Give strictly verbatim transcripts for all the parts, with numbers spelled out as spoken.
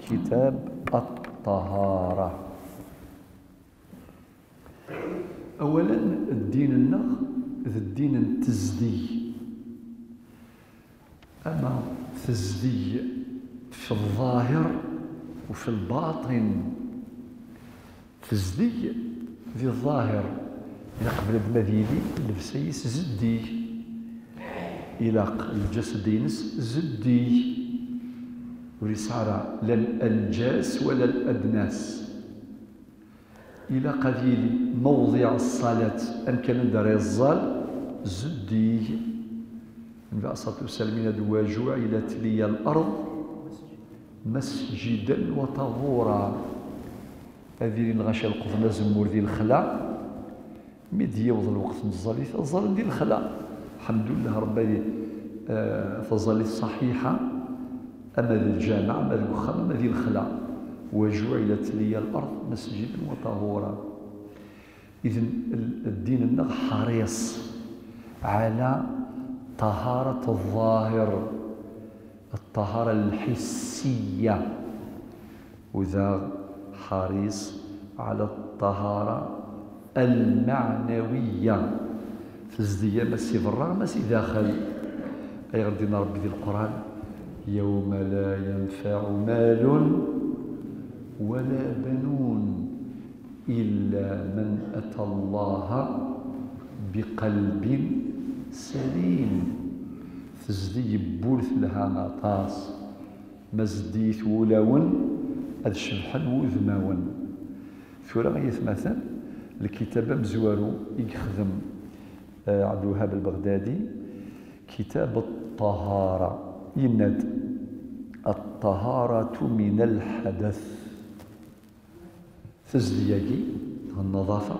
Kitab At-Tahara. Awalen, ddin-nneɣ d ddin n tezdeg. Ama tezdeg fi ḍḍahir u fi lbaṭin. Tezdeg di ḍḍahir, ilaq bnadem ad yili llebsa-is zeddig, ilaq lǧased-ines zeddig, ur yesɛi ara la l-anǧas wala l-adnas. Ilaq ad yili mawḍiɛ ṣṣalat, amkan anda ara yeẓẓal, zeddig. Nnbi alayhi ṣṣalatu wassalam yenna-d: "Wa juɛilat liya l-ard masjidan wa tahura." Ad ilin ɣaca leqḍen azemmur di lexla, mi d-yiweḍ lweqt n tẓallit, ad ẓallen di lexla. Lḥemdullah, Rebbi, eh, taẓallit ṣaḥiḥa, ama di lǧameɛ, ama deg uxxam, ama di lexla. "Wa juɛilat liya l-ard masjidan wa tahura." Idan, l-, ddin-nneɣ ḥariṣ ɛala ṭaharat ḍḍahir. Ṭṭahara lḥissiya, u daɣ ḥariṣ ɛala ṭṭahara almeɛnawiya. Tezdeg ama si berra, ama si daxel. Ayɣer d-yenna Rebbi di Leqran: "Yawma la yanfaɛu malun wala banun." Illa man ata Allaha biqalbin salim. Tezdeg n wul telha aṭas, ma zeddiyit wulawen ad cebḥen wudmawen. Tura ay atmaten, lkitab amezwaru i yexdem, eh, Ɛebdelwahab Lbeɣdadi, kitab ṭṭahara, yenna-d: "Ṭṭaharatu min lḥadat." Tezdeg-agi, nnaḍafa,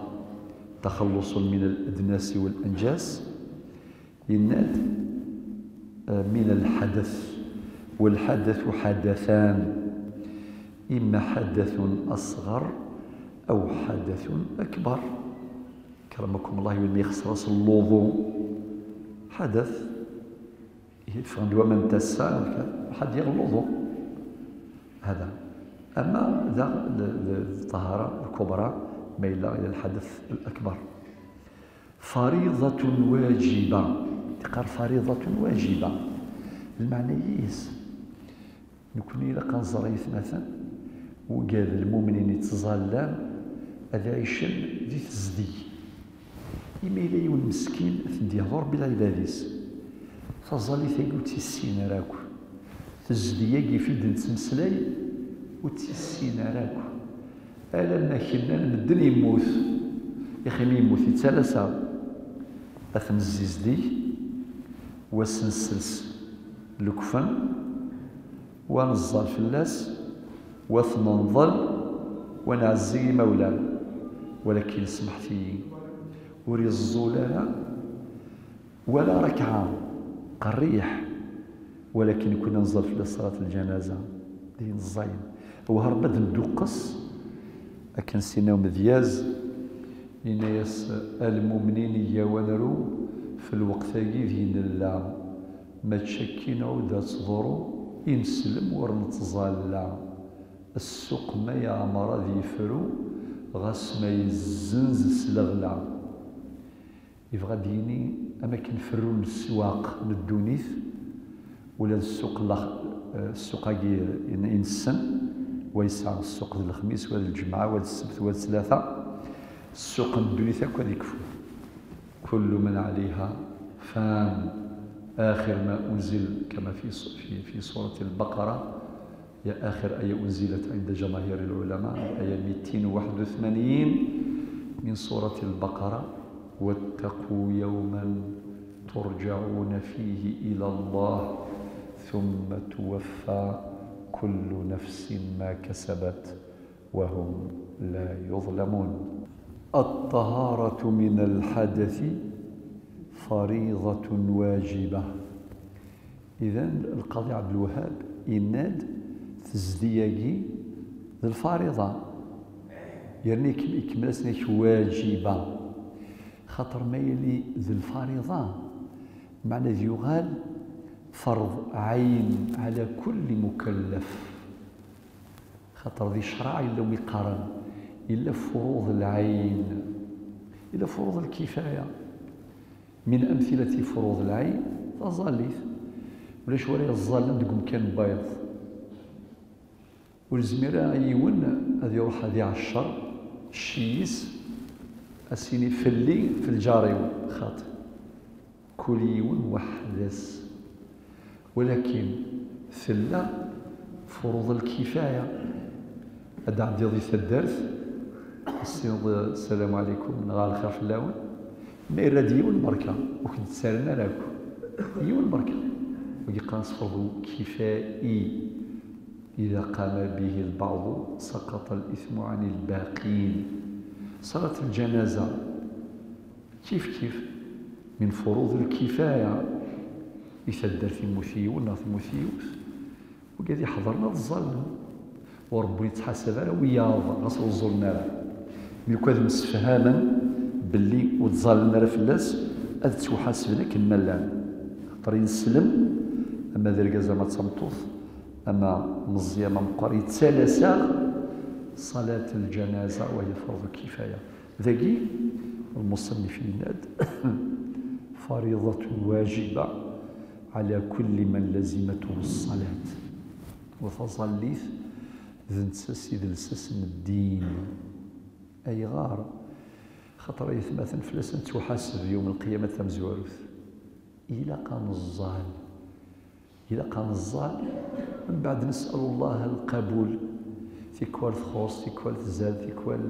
taxelluṣun min al-adnasi wal-anǧas, yenna-d, eh, min al-ḥadat. Wal-ḥadathu ḥadathan, imma ḥadathun aṣɣar aw ḥadathun akbar. Akramakum Allah, melmi yexṣer-as lluḍu, ḥadath. Ihi ffɣen-d waman n tasa, ḥad yaɣ luḍu. Hada. Ama daɣ l-, l-, ṭṭahara lkubra, ma yella ila lḥadath lakbar. Fariḍatun wajiba. Tiqqar fariḍatun wajiba. Lmeɛna-is, nekni ilaq ad nẓer ay atmaten, wigad lmumnin ittẓallan ad ɛicen di tezdeg. Imi yella yiwen meskin, ad t-id-yehdu Rebbi lɛibad-is. Taẓallit-agi ur tt-issin ara akk. Tezdeg-agi fi d-nettmeslay, ur tt-issin ara akk. Alamma k-nnan medden yemmut. Ixim yemmut, yettalas-aɣ. Ad t-nezzizdeg, wa s-nsels lekfen, wa neẓẓal fell-as, wa t-nenḍel, wa nɛezzi imawlan. Walakin smeḥt-iyi, ur iẓẓul ara wala rakɛa, qerriḥ, walakin kunna neẓẓal fell-as ṣalat lǧanaza, d ayen ẓẓayen. Wah Rebbi ad nduqqes, akken s-yenna umedyaz, yenna-yas: "A lmumnin, iga wanru f lweqt-agi deg nella, mačči akkin ɛud ad teḍru, i neslem ur nettẓalla. Ssuq ma yeɛmer ad yefru, ɣas ma yezzenz s leɣla." Yebɣa ad d-yini, am akken ferrun leswaq n ddunit, ula d ssuq n lax-, eh, ssuq-agi i, i nessen, wa yesɛa ssuq d lexmis, wa d lǧemɛa, wa d ssebt, wa d ttlata, ssuq n ddunit akk ad ikfu. كل من عليها فان. آخر ما أنزل كما في ص-، في، في سورة البقرة، هي آخر آية أنزلت عند جماهير العلماء، الآية ميتين وواحد وثمانين من سورة البقرة: "واتقوا يوما ترجعون فيه إلى الله ثم توفى كل نفس ما كسبت وهم لا يظلمون." الطهارة من الحدث فريضة واجبة. Idan, Lqaḍi Ɛebdelwahab yenna-d, tezdeg-agi d lfariḍa. Yerna ikem-, ikemmel-asen-ak wajiba. Xaṭer ma yili d lfariḍa, meɛna ad yuɣal ferḍ ɛayn ɛla kulli mukallaf. Xaṭer di ccreɛ yella umi qqaren, yella furuḍ lɛayn, yella furuḍ lkifaya. Min amtilati furuḍ lɛayn, taẓallit. Ulac wara yeẓẓallen deg umkan n wayeḍ. Ur yezmir ara yiwen ad iruḥ ad iɛeccer cci-is, ad s-yini: "Fell-i, f lǧar-iw." Xaṭi. Kul yiwen weḥd-s. Walakin tella furuḍ lkifaya. Ad d-ɛeddiḍ di taddart, tessineḍ "Ssalamu ɛlikum" neɣ "Lxir fell-awen". Ma yerra-d yiwen, berka, ur k-d-ttarran ara akk. Yiwen, berka. Wagi qqaren-as furuḍ kifayi. إذا قام به البعض سقط الإثم عن الباقين. صلاة الجنازة كيف كيف من فروض الكفاية. I taddart yemmut yiwen neɣ temmut yiwet, wigad iḥeḍren ad ẓẓallen. Ur Ṛebbi yettḥasab ara wiyaḍ ɣas ur ẓẓulen ara. Mi lukan ad msefhamen belli ur ttẓallen ara fell-as, ad ttwaḥasben akken ma llan. Xaṭer ineslem, ama d argaz ama d tameṭṭut, ama meẓẓi ama meqqer, yettalas-aɣ صلاة الجنازة وهي فرض كفاية. Dagi, lmuṣannif yenna-d: "فريضة واجبة على كل من لزمته الصلاة." Wa taẓallit d netta-s i d lsas n ddin. Ayɣer? Xaṭer ay atmaten fell-as ad nettwaḥaseb yawm lqiyama tamezwarut. Ilaq ad neẓẓal. Ilaq ad neẓẓal, mbeɛd nes'al Allah lqabul. Tikwal txuṣ, tikwal tzad, tikwal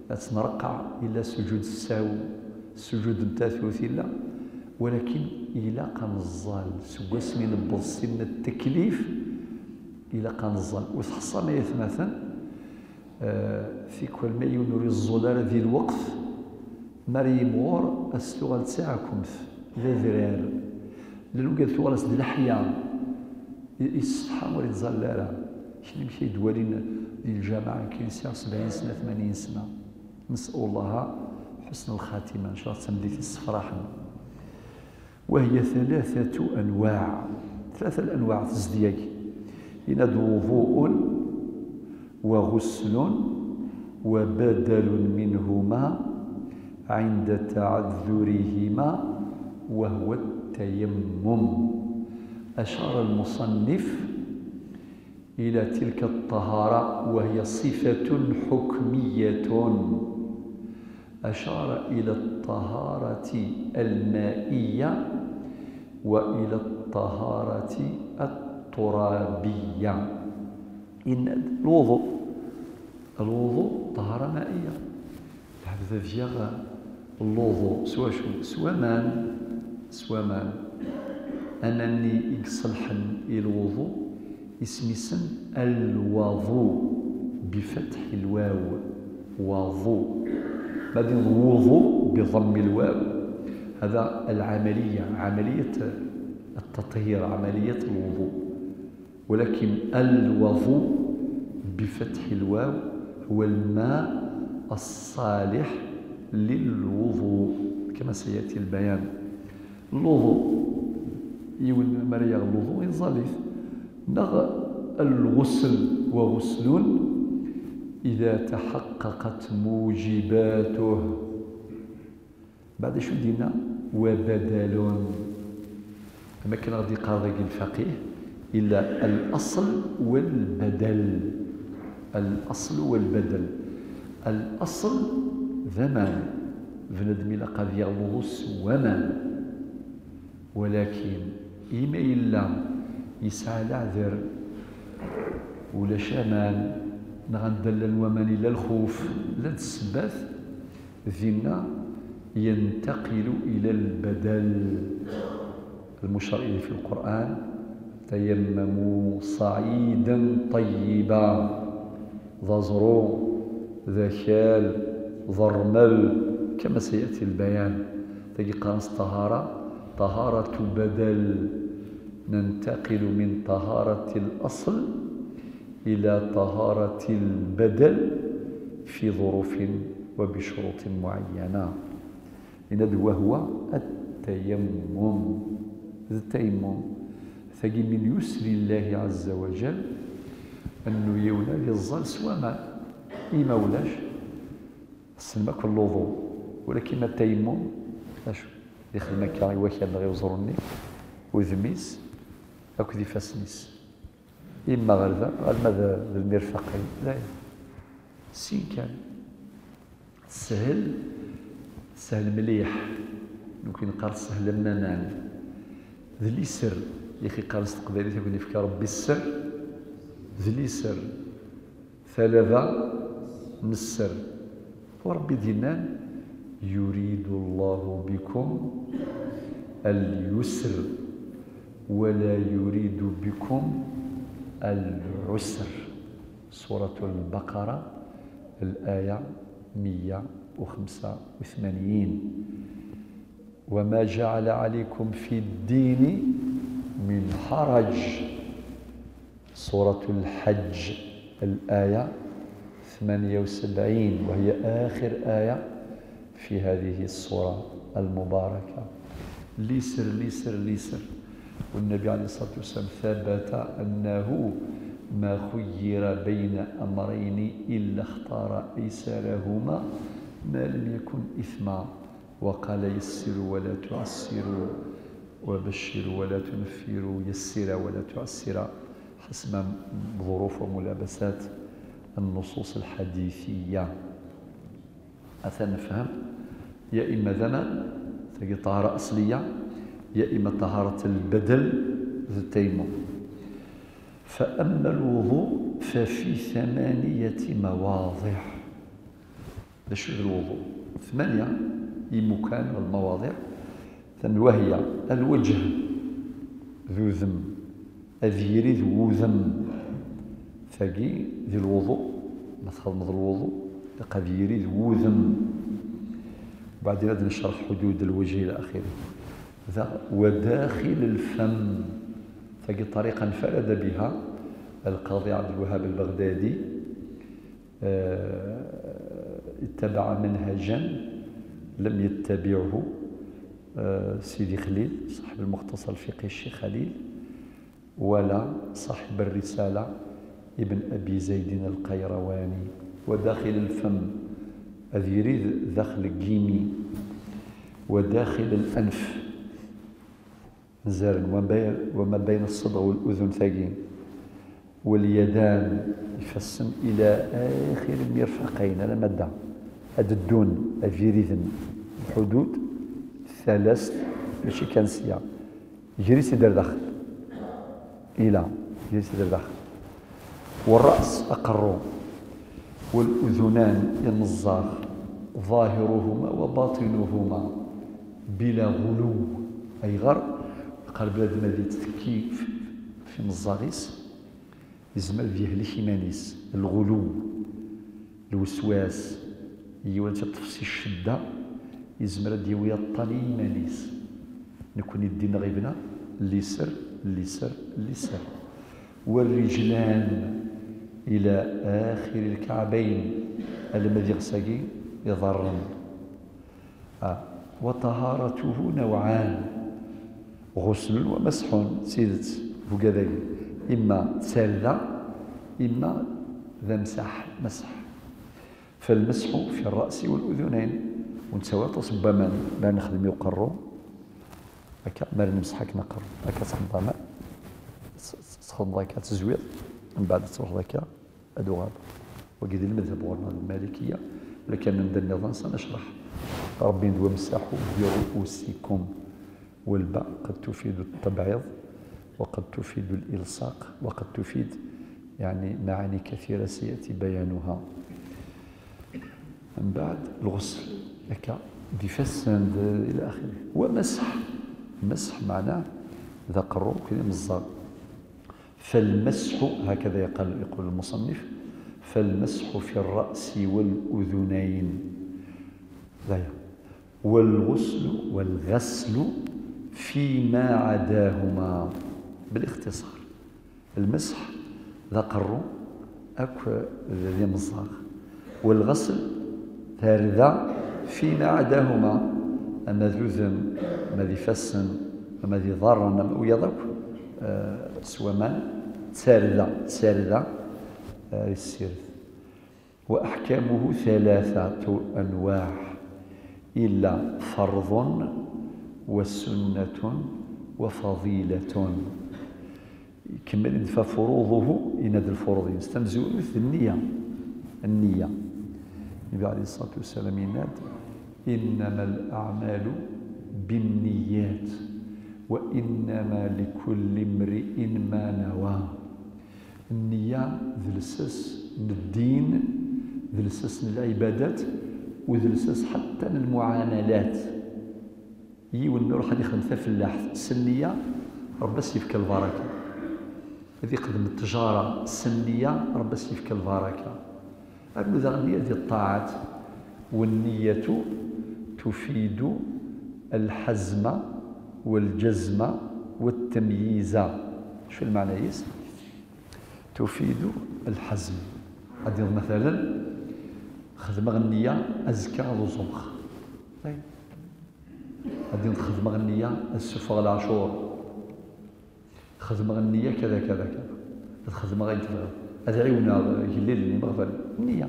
ad tt-nreqqeɛ. Yella sujud ssaw, sujud n tatut yella. Walakin ilaq ad neẓẓal. Seg wasmi newweḍ sin n teklif, ilaq ad neẓẓal. Ur tḥeṣṣam ay atmaten, Eh, tikwal ma yiwen ur iẓẓul ara di lweqt, mi ara yimɣur, ad s-tuɣal d taɛkumt, d adrar. Llan wigad tuɣal-as d leḥya, i-, isetḥa ur iẓẓal ara. Kra amek ay d-walin di lǧameɛ, akken sɛiɣ sebɛin sna, tmanyin sna. نسأل الله حسن الخاتمة، إن شاء الله d tamdit yessefraḥen. وهي ثلاثة أنواع. Tlata lanwaɛ tezdeg-agi. Yenna-d: وضوء وغسل وبدل منهما عند تعذرهما وهو التيمم. أشار المصنف إلى تلك الطهارة وهي صفة حكمية. أشار إلى الطهارة المائية وإلى الطهارة الترابية. Yenna-d: الوضوء. الوضوء طهارة مائية. Lɛebd ad yaɣ luḍu s wacu? S waman. S waman. Aman-nni i iṣelḥen i lwuḍu, isem-nsen alwaḍu, bifatḥi lwaw. Waḍu. Ma d wuḍu, biḍammi lwaw. هذا العملية، عملية التطهير، عملية الوضوء. ولكن الوضوء بفتح الواو هو الماء الصالح للوضوء، كما سيأتي البيان. Luḍu, yiwen mi ara yaɣ luḍu, iẓẓal-it. Neɣ الغسل وغسل إذا تحققت موجباته. Beɛd acu d-yenna? وبدل. Am akken ad ɣ-d-yeqqar dagi lfaqih, illa الأصل والبدل. الأصل والبدل. الأصل d aman. Bnadem ilaq ad yaɣ luḍu s waman. Walakin, imi yella yesɛa leɛder, ulac aman, neɣ anda llan waman illa lxuf, llant ssebbat, dinna ينتقل إلى البدل المشار إليه في القرآن: تيمموا صعيدا طيبا. D aẓru, d akal, d ṛṛmel, كما سيأتي البيان. Tagi qqaren-as ṭṭahara, طهارة بدل. ننتقل من طهارة الأصل إلى طهارة البدل في ظروف وبشروط معينة. Yenna-d: وهو التيمم. D التيمم. Tagi من يسر الله عز وجل Annu yiwen ad iẓẓal s waman, i ma ulac, tessnem akk luḍu, walakin ma tayammum, acu? Yexdem akka i wakal neɣ i uẓru-nni, udem-is akked ifassen-is. Imma ɣer da, alma d, d lmirfaqin, dayen. Sin kan. Teshel, teshel mliḥ. Nekni neqqar teshel am waman. D liser, yak iqqaren s teqbaylit, ad ken-ifk Rebbi sser. D liser. Talaba n sser. U Rebbi d-yennan: يريد الله بكم اليسر ولا يريد بكم العسر. سورة البقرة، الآية مية وخمسة وثمانين. وما جعل عليكم في الدين من حرج. سورة الحج، الآية ثمانية وسبعين، وهي آخر آية في هذه السورة المباركة. Liser, liser, liser. والنبي عليه الصلاة والسلام ثبت أنه ما خير بين أمرين إلا اختار أيسرهما ما لم يكن إثما. وقال: يسروا ولا تعسروا، وبشروا ولا تنفروا، يسرا ولا تعسرا، حسب ظروف وملابسات النصوص الحديثية. Atan nefhem, ya imma d aman, tagi ṭṭahara asliya, ya imma ṭaharat lbadel d tayammum. فأما الوضوء ففي ثمانية مواضع. D acu d lwuḍu? Tmanya imukan, lmawaḍiɛ. Tanwahiya, alwejh, d udem, ad yiri d wudem. Tagi, di lwuḍu, ma txedmeḍ lwuḍu, ilaq ad yiri d wudem. Baɛdin ad necreḥ ḥudud lwejh ila axiri. Da, wadaxil lfam. Tagi ṭariqa nfarada biha Alqaḍi Ɛebdelwahab Lbeɣdadi. آه، اتبع منهجا لم يتبعه، آه، سيدي خليل صاحب المختصر الفقهي الشيخ خليل، ولا صاحب الرسالة ابن أبي زيد القيرواني. وداخل الفم، أذيريد داخل الجيمي، وداخل الأنف. Nzaren, wa ma bay-, wa ma bayna ṣṣedɣ wal udun tagi, wal yadan, ifassen ila axir n mirfaqayn, alamma da. Ad ddun, ad iriden, lḥudud, talast, mačči kan sya. Gris i d ar daxel. Ila, gris i d ar daxel. Wa rra's, aqerru, wal udunan, imeẓẓaɣ, ḍahiruhuma wa batinuhuma, bila ɣuluw. Ayɣer? Aqerru bnadem ad yettekki f, f imeẓẓaɣ-is, yezmer ad yehlek iman-is. Lɣuluw, lweswas, yiwen ad yeṭṭef si ccedda, yezmer ad d-yawi aṭṭan i yiman-is. Nekni ddin-nneɣ ibna liser, liser, liser. والرجلان إلى آخر الكعبين, alamma d iɣes-agi iḍarren. Ah, وطهارته نوعان, غسل ومسح, d tidet, bugad-agi. Imma d tarda, imma d amsaḥ, maseḥ. فالمسح في الرأس والأذنين. Ur nettawi aṭas n waman, mi ara nexdem i uqerru. Akka, mi ara nemseḥ akken aqerru. Akka txedmeḍ aman. T-, t-, txedmeḍ akka, tezwiḍ. Mbeɛd ad truḥeḍ akka, ad uɣal. Wagi d lmadhab ɣur-neɣ, d Malikiya. Walakin anda nniḍen, s ad necreḥ. Rebbi d وامسحوا برؤوسكم. والباء قد تفيد التبعيض، وقد تفيد الإلصاق، وقد تفيد، يعني، معاني كثيرة سيأتي بيانها. من بعد الغسل، هكا، d ifassen, إلى آخره. ومسح، مسح معناه ذا قروك المزار. فالمسح، هكذا يقال، يقول المصنف: فالمسح في الرأس والأذنين. لا، والغسل، والغسل فيما عداهما. بالاختصار، المسح d aqerru akk d imeẓẓaɣ. والغسل, tarda, فيما عداهما, ama d udem, ama d ifassen, ama d iḍarren, ama wiyaḍ akk, eh, s waman, d tarda, d tarda, Ar yessired. وأحكامه ثلاثة أنواع إلا فرض وسنة وفضيلة. Ikemmel-d ففروضه, yenna-d lfuruḍ-ines. Tamezwarut d nniya. Nniya. Nnbi ɛalayhi ṣṣalatu wassalam yenna-d: إنما الأعمال بالنيات وإنما لكل امرئ ما نوى. Nniya d lsas n ddin, d lsas n lɛibadat, u d lsas ḥatta n lmuɛamalat. Yiwen ma iruḥ ad ixdem tafellaḥt s nniya, Ṛebbi ad s-yefk lbaraka. Ad ixdem ttjara s nniya, Ṛebbi ad s-yefk lbaraka. Rnu daɣen nniya di ṭṭaɛat. والنية تفيد الحزم والجزم والتمييز. Acu lmeɛna-is? تفيد الحزم. Ad d-tiniḍ, مثلا, xedmeɣ nniya azekka ad uẓumeɣ. Ad d-tiniḍ, xedmeɣ nniya ad ssufɣeɣ leɛcur. Xedmeɣ nniya kada, kada, kada. Ad xedmeɣ ayen tebɣiḍ. Ad ɛiwneɣ igellilen, imeɣban. Nniya.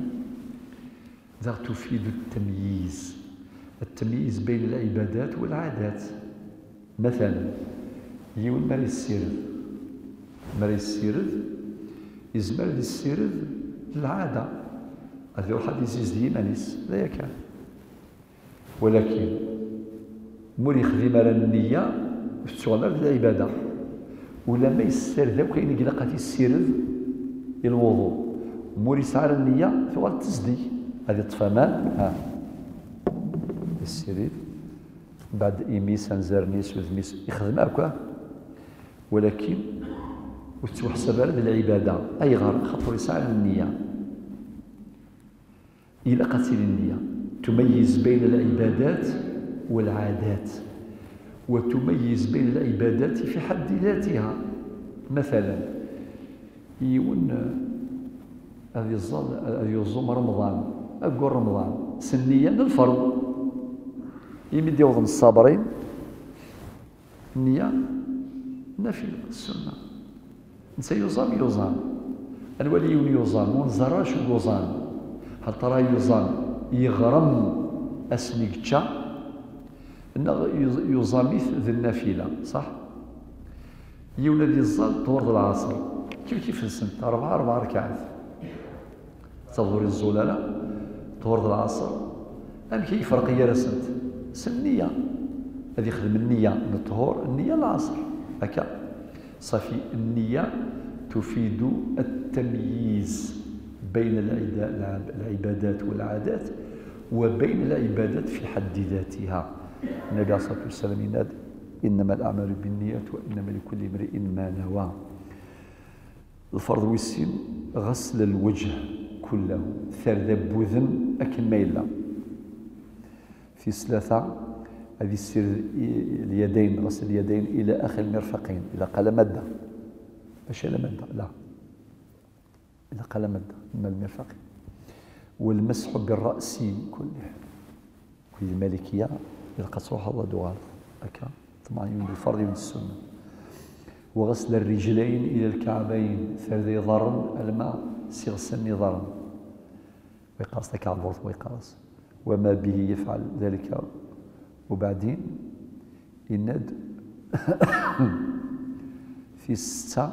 Daɣ تفيد التمييز. التمييز بين العبادات والعادات. مثلا, yiwen mi ara yessired, mi ara yessired, yezmer ad yessired lɛada. Ad iruḥ ad yezzizdeg iman-is, d aya kan. Walakin, ma ur yexdim ara nniya, ur tettuɣal ara d lɛibada. Ulamma yessared akk ayen i ilaq ad t-yessired i lwuḍu, ma ur yesɛi ara nniya, tuɣal d tezdeg. Ad iṭṭef aman, ha. Yessirid, mbeɛd imi-s, anzaren-is, udem-is, ixdem akk, ah. Walakin, ur tettwaḥsab ara d lɛibada. Ayɣer? Xaṭer ur yesɛi ara nniya. Ilaq ad tili nniya. تميز بين العبادات والعادات. وتميز بين العبادات في حد ذاتها. مثلا, yiwen, eh, ad iẓẓal, ad yuẓum Remḍan, aggur Remḍan, s nniya n lferḍ. Imi d-yewḍen ṣṣabrin, Nniya, nafila, ssunna. Netta yuẓam, yuẓam. Ad nwali yiwen yuẓam, ur nẓerr ara acu yuẓam. Hal tara yuẓam, yeɣrem asmi yečča, neɣ yuz-, yuẓam-it d nnafila, ṣaḥ? Yiwen ad iẓẓal ṭhur d lɛaṣer, kif kif-nsent, rebɛa, rebɛa rkaɛat. Ttaḍur iẓẓul ara, ṭhur d lɛaṣer. Amek ay yefreq gar-asent? S nniya. Ad yexdem nniya n ṭhur, nniya n lɛaṣer. Akka. Ṣafi, nniya tufidu at-tamyiz bayna al-ida-, al-ibadat wal-adat wa bayna al-ibadat fi ḥaddi datiha. Nnabi ɛalayhi ṣṣalatu wassalam yenna-d: إنما الأعمال بالنيات وإنما لكل امرئ ما نوى. Lferḍ wis sin, ɣasl lwejh kullahu, tarda n wudem akken ma yella. Tis tlata, ad yessired i-, lyadayn, ɣasl lyadayn ila axir lmirfaqin, ilaq alamma d da. Mačči alamma d da, la. Ilaq alamma d da, ma lmirfaqin. Walmasḥu birra'si kullih. Akked Malikiya, ilaq ad truḥeḍ ad d-tuɣaleḍ. Akka, ṭṭmeɛ yiwen d lferḍ, yiwen d ssunna. Wa ɣasl rrijlayn ila lkaɛbayn, tarda iḍarren, alma s iɣsan n iḍarren. Wa yeqqar-as takeɛburt, wa yeqqar-as. Wa ma bihi yafɛal dalika. Ubeɛdin, yenna-d, tis setta,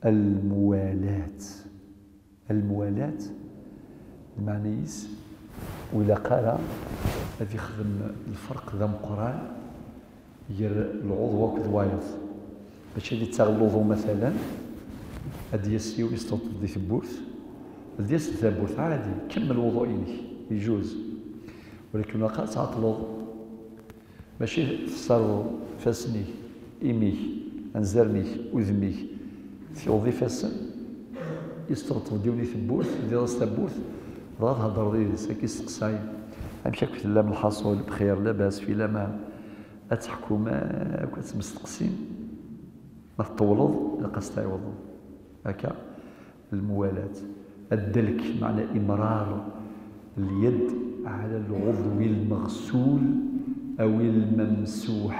lmuwalat. Lmuwalat, lmeɛna-is, ur ilaq ara ad ixdem lferq d ameqqran gar lɛuḍu akked wayeḍ. Mačči ad ittaɣ luḍu, matalan, ad d-yas yiwen yesṭebṭeb di tewwurt, ad d-yas di tawwurt, ɛadi, kemmel lwuḍu-inek, ijuz. Walakin ur ilaq ara ad tɛeṭṭleḍ. Mačči tessardeḍ ifassen-ik, imi-k, anzaren-ik, udem-ik, tewweḍ ifassen, yesṭebṭeb-d yiwen i tewwurt, tewwiḍ-as tawwurt, dɣa theddreḍ yid-s, ad k-isteqsay: "Amek akk tellam, lḥaṣul, bxir, labas, fi laman?" Ad teḥkum akk, ad tmesteqsim. Ma tṭewwleḍ, ilaq ad s-tɛiwdeḍ. Akka. Lmuwalat. Ad d-telk, meɛna imrar lyad ɛla lɛuḍwi lmeɣsul aw lmemsuḥ.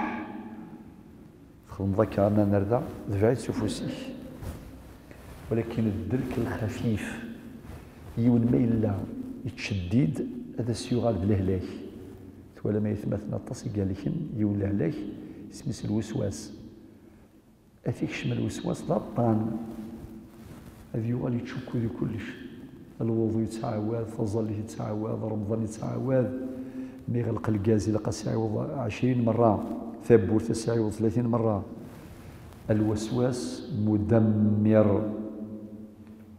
Txedmeḍ akka aman ar da, dbeɛ-it s ufus-ik. Walakin ddel-k lxafif, yiwen ma yella yettceddid, ad as-yuɣal d lehlak. Twalam ay atmaten aṭas i ihelken, yiwen lehlak, isem-is lweswas. Ad t-ikcem lweswas d aṭṭan. Ad yuɣal yettcukku di kullec. Lwuḍu yettɛawad, taẓallit yettɛawad, remḍan yettɛawad. Mi iɣleq lgaz, ilaq ad s-iɛiweḍ ɛecrin merra. Tawwurt ad s-iɛiweḍ tlatin merra. Lweswas mudammir.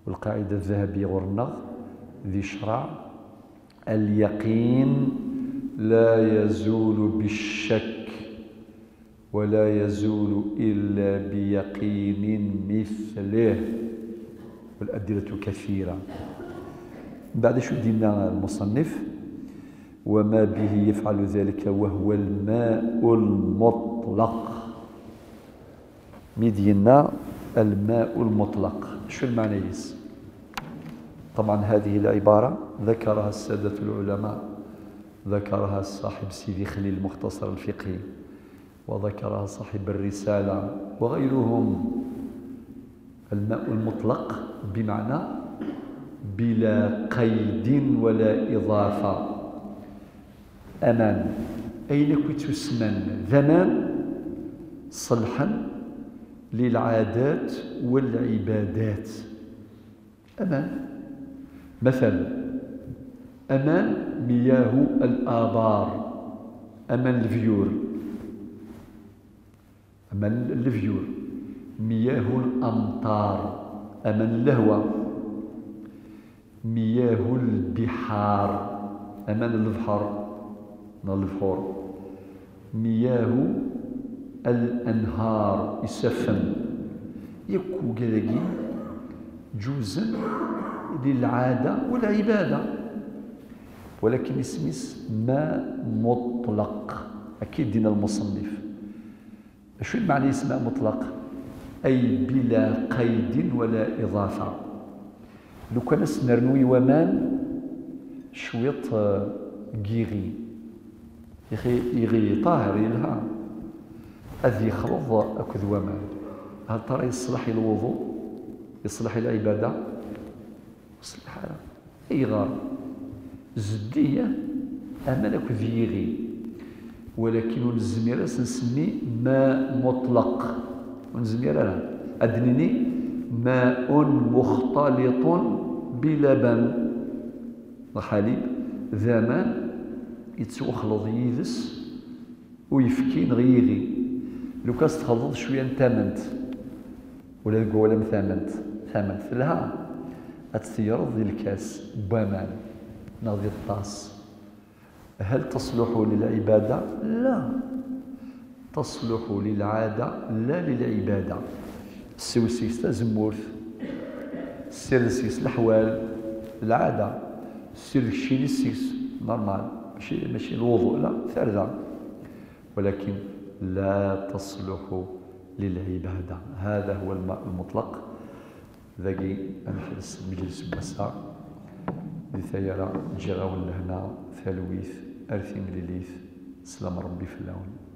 Lqaɛida ddhabiya ɣur-neɣ di ccreɛ: اليقين لا يزول بالشك، ولا يزول إلا بيقين مثله. والأدلة كثيرة. Mbeɛd, acu d-yenna lmuṣennif? وما به يفعل ذلك وهو الماء المطلق. Mi d-yenna الماء المطلق, acu lmeɛna-is? طبعا هذه العبارة ذكرها السادة العلماء، ذكرها صاحب سيدي خليل المختصر الفقهي، وذكرها صاحب الرسالة وغيرهم. الماء المطلق بمعنى بلا قيد ولا إضافة. Aman, ayen akk ittusemman d aman, ṣelḥen lilɛadat walɛibadat. Aman. Matal, aman, miyahu al-abar, aman lebyur, aman lebyur, miyahu al-amtar, aman lehwa, miyahu al-bihar, aman lebḥer neɣ lebḥur, miyahu al-anhar, isaffen. Yakk wigad-agi ǧuzen lilɛada walɛibada. Walakin isem-is ma muṭlaq, akka i d-yenna lmuṣennif. Acu i lmeɛna-is ma muṭlaq? Ay bila qaydin wala iḍafa. Lukan ad s-nernu i waman cwiṭ, eh, n yiɣi. Ixi-, iɣi ṭaher yelha, ad yexleḍ akked waman. Hal tara yeṣleḥ i lwuḍu? Yeṣleḥ i lɛibada? Ur yeṣliḥ ara. Ayɣer? Zeddiya aman akked yiɣi. Walakin ur nezmir ad s-nsemmi ma muṭlaq. Ur nezmir ara. Ad d-nini ماء مختلط بلبن. Lḥalib d aman yettwaxleḍ yid-s uyefki neɣ yiɣi. Lukan txelḍeḍ cwiya n tament, ula deg wawal am tament, tament telha, ad tt-tegreḍ di lkas n waman neɣ di ṭṭas. هل تصلح للعبادة؟ لا. تصلح للعادة لا للعبادة. Ssiweḍ seg-s tazemmurt, ssired seg-s leḥwal, lɛada, ssired keččini seg-s, normal, mačči, mačči lwuḍu, la, tarda. ولكن لا تصلح للعبادة. هذا هو الماء المطلق. Dagi ad neḥbes lmeǧlis n wass-a. Di tayri-a, ǧǧiɣ-awen lehna, talwit, ar timlilit, sslam Rebbi fell-awen.